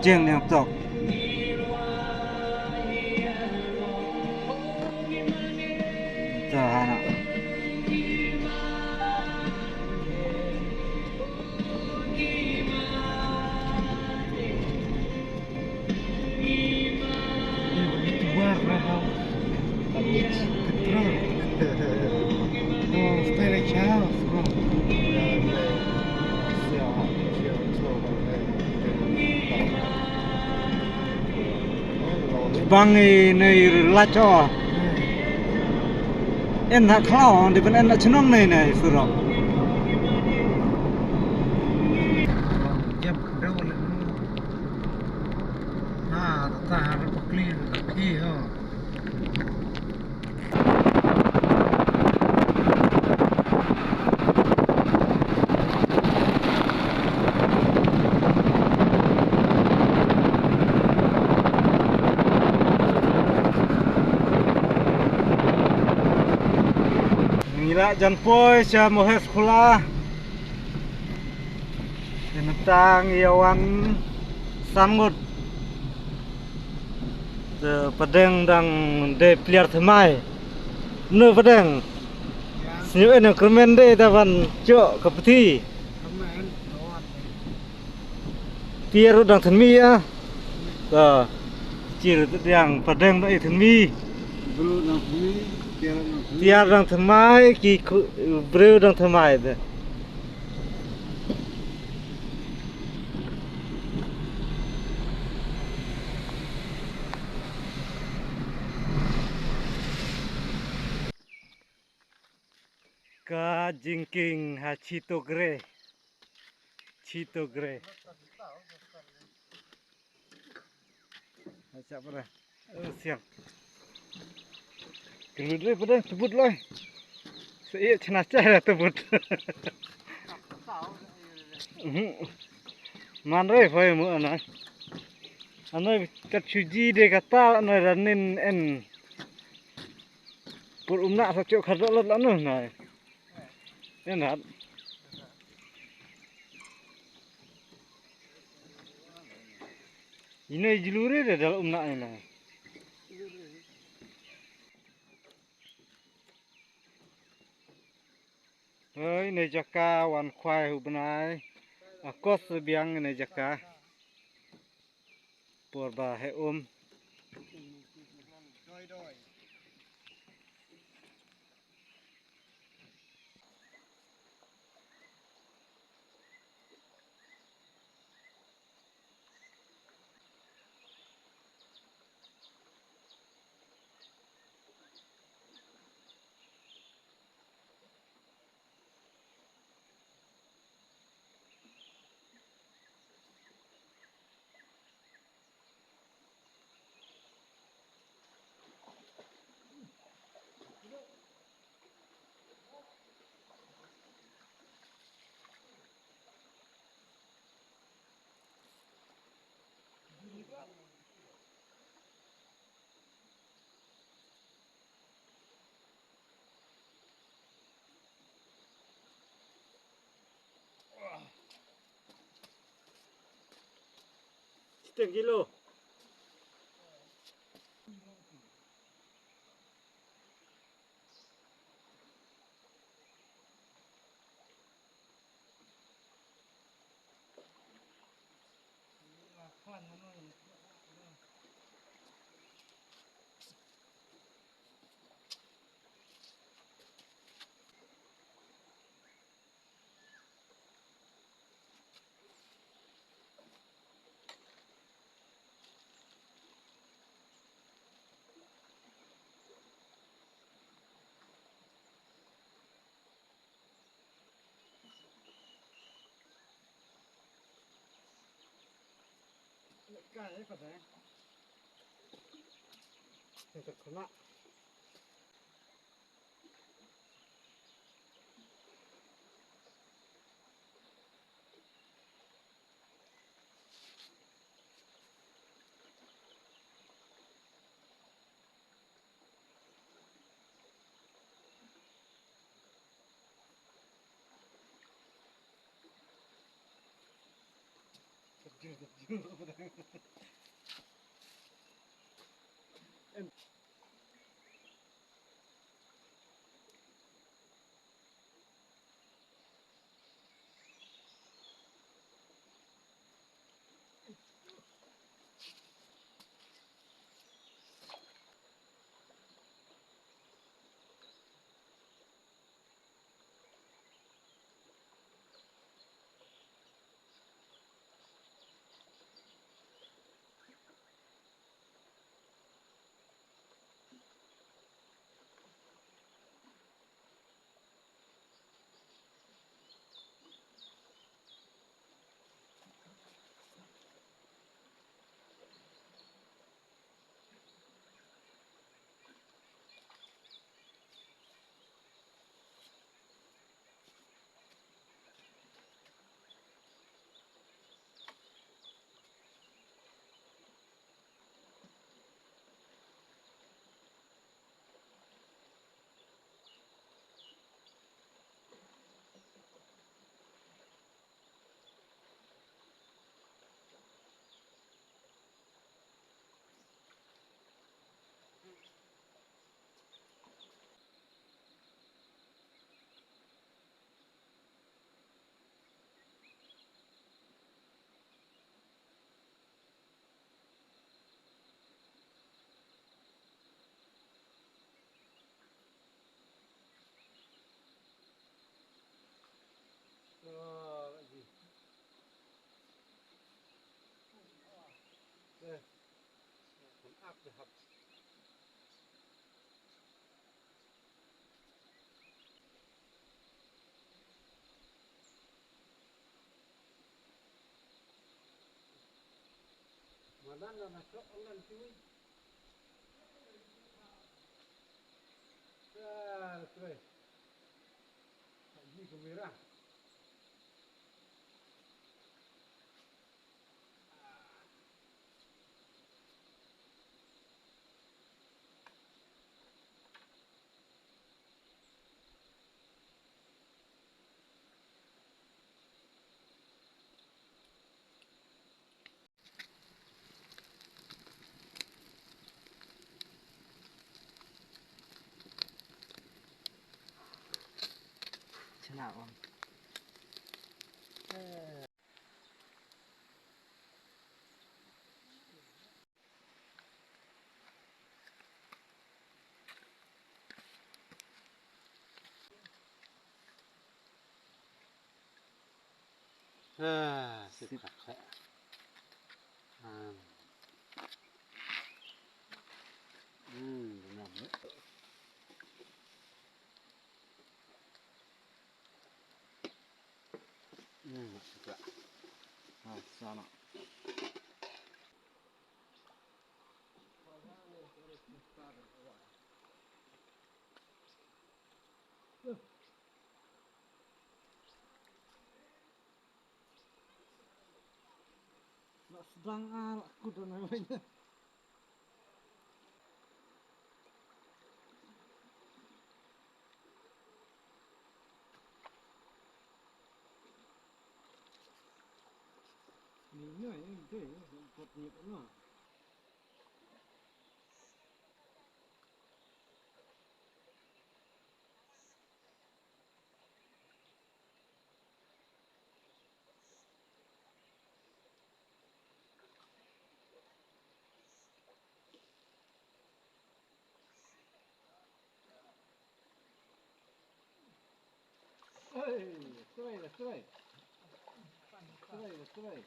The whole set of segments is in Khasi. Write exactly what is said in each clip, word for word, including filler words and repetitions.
Jeng liang tok. Ta hana. Bang i nei ri lach o. En ha khlaw, di ban en ha chnong nei nei surok. Jam kdo le. Ha, ta ha, pakli, pakli ho. Ngi la jan poi sha Mohesh Khola. Mynta ngi ïa wan san ngut. Te pdeng dang dei pliar thymmai. No pdeng. Sñiuh ïa kyrmen dei da ban ïoh ka pthi. Tiar ruh dang thymmai ïa. Ka. Tiar ruh dang pdeng dang ïa thymmai. Tiar dang thymmai ki briew dang thymmai de. Ka jingkieng ha Chitogre. Chitogre. Acha pada. Oh, siang. Kerudre pada tebut loi. Seiya chna cha tebut. Mhm. Man re phai mo anai. Anai kat chuji de kata anai ranin en. Pur umna sa chok khadok lat lanu nai. Enat. Ine jluri de dal umna ine. Oi, ine jaka wan khwai hu bnai. Akos biang ine jaka. Por ba he um. Setengah kilo. Madan na na chok ong nan kiwi. Ah, tre. Ni kumira. Chna ong. Ah, sip. Sip. Ah. Hmm, ngam. Hmm, sip. Ah, sana. Lah sdang ah, lah kut dah nai wei. Ni nai, eh, dei, eh, buat ni pun lah. Hey, straight, straight. Straight, straight.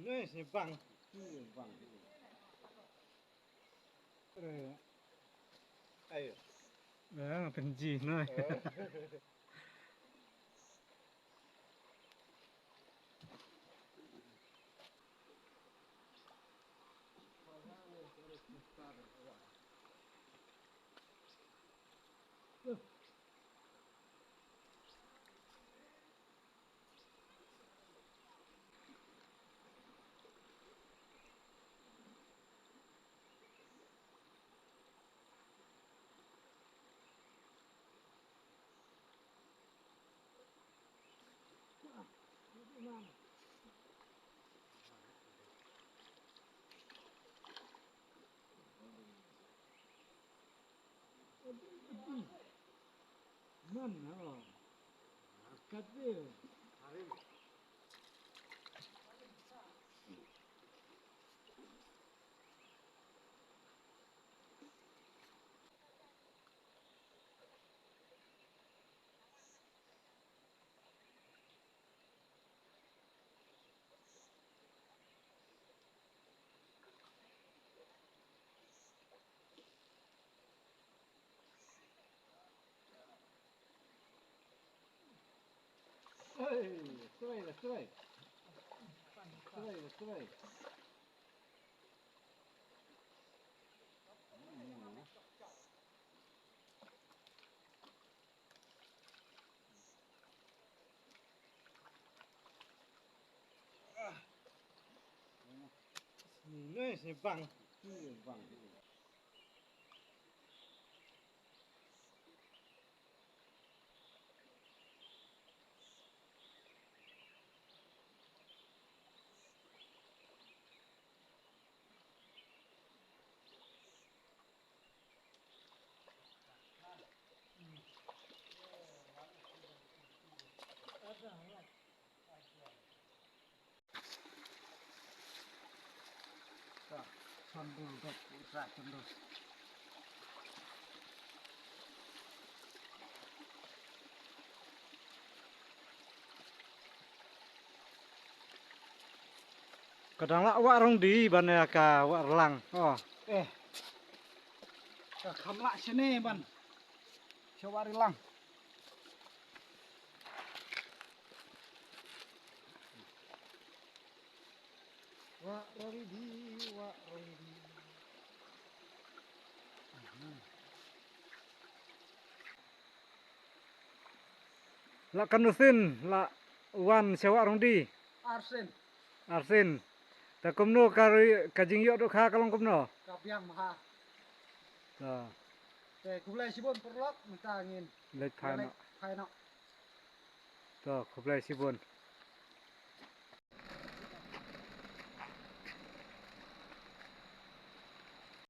Ni, ni bang. Ni bang. Ayo. Bang, penji, no. Hey, straight, straight. Straight, straight. Nice, bang. Bang. Ka dang lah Wah Rongdi ban ïa ka Wah Rlang. Oh. Eh. Ka kham lah shane ban. Sha Wah Rlang. Wah Rongdi, Wah Rongdi. La katno sien la wan sha Wah Rongdi? Arsien. Arsien. Te kumno ka ri, ka jingïoh dohkha ka long kumno? Ka biang bha. To. Te khublei shibun paralok, mynta ngin leit phai noh. Leit phai noh. To, khublei shibun.